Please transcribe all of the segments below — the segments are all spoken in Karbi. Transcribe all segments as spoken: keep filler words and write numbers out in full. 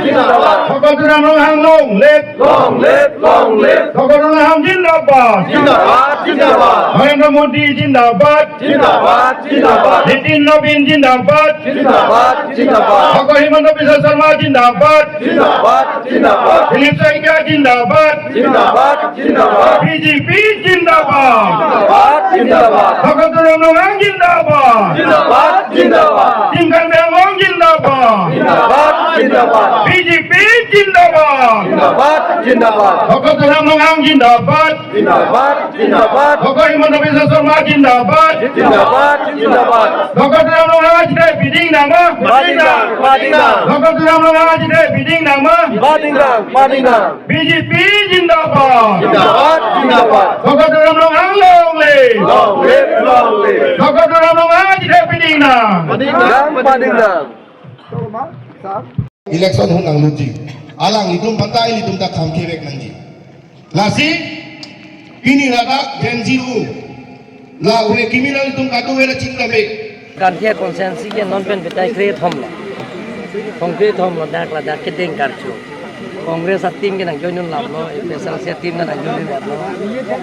Jindabad. Bhagwati Ram Ronghang long live. Long live, long live. Bhagwati Ram Ronghang jindabad. Jindabad, jindabad. Narendra Modi jindabad. Jindabad, jindabad. Nitin Nabin jindabad. Jindabad, jindabad. Doctor Himanta Biswa Sarma jindabad. Jindabad, jindabad. Dilip Saikia jindabad. Jindabad, jindabad. B J P jindabad. Jindabad, jindabad. Bhagwati Ram Ronghang jindabad. Jindabad, jindabad. Tim Karbi Anglong jindabad. Jindabad, jindabad. B J P jindabad. Jindabad, jindabad. Bhagwati Ram Ronghang jindabad. Jindabad, jindabad. Doctor Himanta Biswa Sarma jindabad. Jindabad, jindabad. Bhagwati Ram Ronghang ajite piding nangma. Pading nang, pading nang. Bhagwati Ram Ronghang ajite piding nangma. Pading nang, pading nang. B J P jindabad. Jindabad, jindabad. Bhagwati Ram Ronghang long live. Long live, long live. Bhagwati Ram Ronghang ajite piding nang. Pading nang, pading nang. Election ahut nanglutji. Alanglitum aphan ta ilitum ta kham kevek nangji. Lasi pini ladak Gen Z atum, la ure kimi nanglitum kadokave la chingta me. Kanthia constituency ke non pen betai kre thom lo. Thom kre thom lo dak ladak kedeng karcho. Congress a-team ke nang join un lap lo, A P H L C a-team ke nang join un lap lo.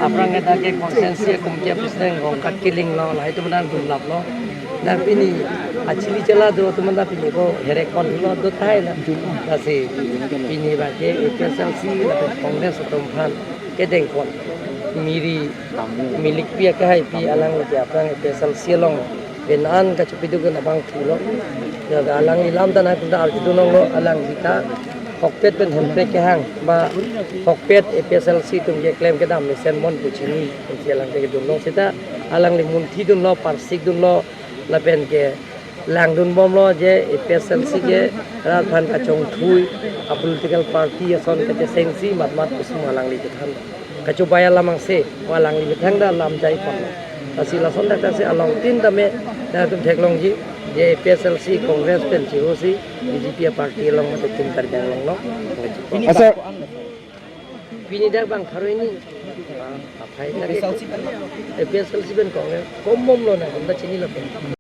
Aphrang ke dak ke constituency akum ke president Rongkat Killing lo, lahai atum nang dun lap lo. Nang pini achili chala do atum nang pini ko herek kon lo do thai na. Lasi pini abang ke A P H L C lapen Congress atum aphan kedeng kon. Miri milik pi akehai pi alangli ke aphrang A P H L C along pen an kachepiduk ke nang abang thulo. Ya alangli lam ta nang kunta arju dunong lo, alangli ta hokpet pen hemprek kehang ba hokpet A P H L C atum ke klem kedam mesen mon pu chini, pu si alang ke dunlo seta alangli munthi dunlo, parsik dunlo, lapen ke langdun bomlo je A P H L C ke rat aphan kachongthui a-political party ason kachesengsi matmat pu si alangli kethan. Kachobai alam angse, alangli methang ta lam jai pon. Lasi lason dak ta si along tin tame, nangtum theklongji, je A P H L C Congress pen chihosi B J P a-party along mate Team Karbi Anglong along. Asa. Pini dak bang pharo hini. Aphai ta ke A P H L C pen Congress kombom lo nangtum ta chinilo pen.